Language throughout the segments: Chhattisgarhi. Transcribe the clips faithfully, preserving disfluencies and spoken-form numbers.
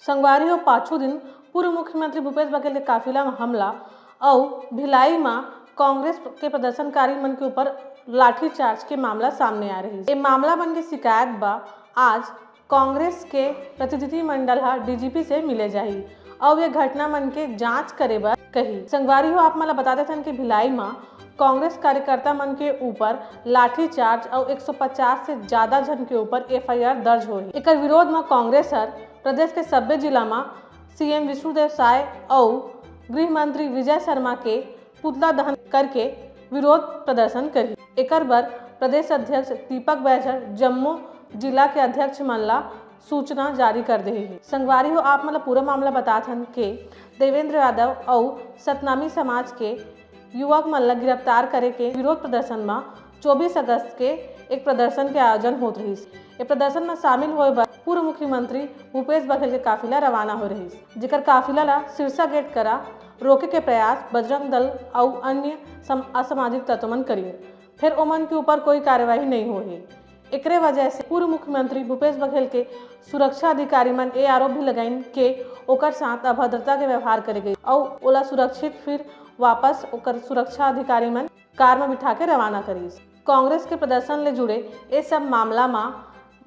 संगवारी हो, पाछू दिन पूर्व मुख्यमंत्री भूपेश बघेल के काफिला म हमला अउ भिलाई म कांग्रेस के प्रदर्शनकारी मन के ऊपर लाठीचार्ज के मामला सामने आ रहिस। ए मामला मन के शिकायत बा आज कांग्रेस के प्रतिनिधि मंडल ह डीजीपी से मिले जाही अउ ये घटना मन के जांच करे बर कही। संगवारी हो, आप मन ल बता देथन कि भिलाई म कांग्रेस कार्यकर्ता मन के ऊपर लाठीचार्ज अउ एक सौ पचास से ज्यादा झन के ऊपर एफआईआर दर्ज होही। एकर विरोध म कांग्रेस हर प्रदेश के सब्बे जिला म सीएम विष्णुदेव साय अउ गृह मंत्री विजय शर्मा के पुतला दहन करके विरोध प्रदर्शन करही। एकर बर प्रदेश अध्यक्ष दीपक बैज हर जम्मो जिला के अध्यक्ष मन ला सूचना जारी कर देहे हे। संगवारी हो, आप मन ला पूरा मामला बतात हन के देवेंद्र यादव अउ सतनामी समाज के युवक मन ला गिरफ्तार करे के विरोध प्रदर्शन म चौबीस अगस्त के एक प्रदर्शन के आयोजन होत रहिस। ए प्रदर्शन म शामिल होए बर पूर्व मुख्यमंत्री भूपेश बघेल के काफिला रवाना होए रहिस, जेकर काफिला ला सिरसा गेट करा रोके के प्रयास बजरंग दल अउ अन्य सम-, असामाजिक तत्व मन करिन। फेर ओमन के ऊपर कोई कार्यवाही नइ होए हे। एकरे वजह से पूर्व मुख्यमंत्री भूपेश बघेल के सुरक्षा अधिकारी मन ए आरोप भी लगाइन के ओकर साथ अभद्रता के व्यवहार करे गई अउ ओला सुरक्षित फिर वापस ओकर सुरक्षा अधिकारी मन कार म बिठा के रवाना करिस। कांग्रेस के प्रदर्शन ले जुड़े ए सब मामला म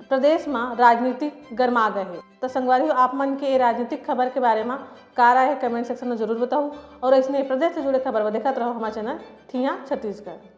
प्रदेश म राजनीति गरमा गए हे। त संगवारी हो, आप मन के ए राजनीतिक खबर के बारे म का राय हे, कमेंट सेक्शन में जरूर बताओ। और ऐसने प्रदेश से जुड़े खबर बर देखत रहो हमारा चैनल थिया छत्तीसगढ़।